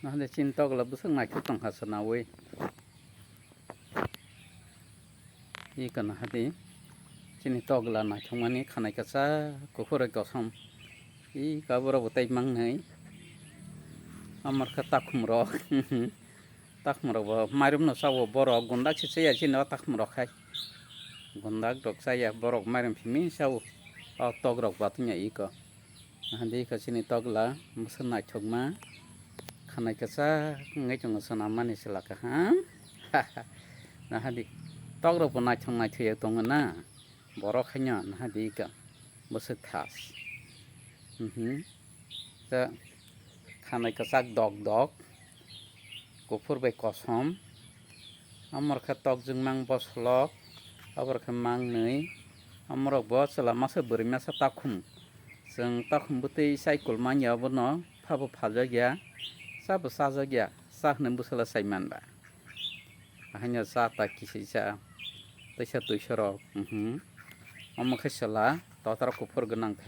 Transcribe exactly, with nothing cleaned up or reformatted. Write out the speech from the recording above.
Nahadi chini togla bwswk naithok tongkha chwnawi. Iko nahadi chini togla naithokmani khanai kwchak kuphurwi kosom. Iko aborok bo tei mangnwi. Amorkha takhumrok. Takhumrok bo mairum no chao borok gundak se chaya chini o takhumrok khai. Gundak rok chaya borok mairum simi chao. O togrok batwnya iko. Nahadi iko chini togla bwswk naithokma khanai kwchak wngwi tongo chwnammani chwla kaham. Nahadi togrok bo naithok naithok tongo na borok haino nahadi iko bwswk thas. Mhm. Tei khanai kwchak dok dok kuphur bai kosom. Amorkha tok jwngmang bosolok, aborkha mangnwi. Amorok bo chwla masa bwrwi masa takhum. Chwng takhum bwtwi cycle manya obono phabo phaljakya, chabo chajakya, cha hwnwi bwsala chai manba. Ahaino cha ta kisisa, teisa twisorok, mhm. Omo khe chwla totra kuphur gwnang khe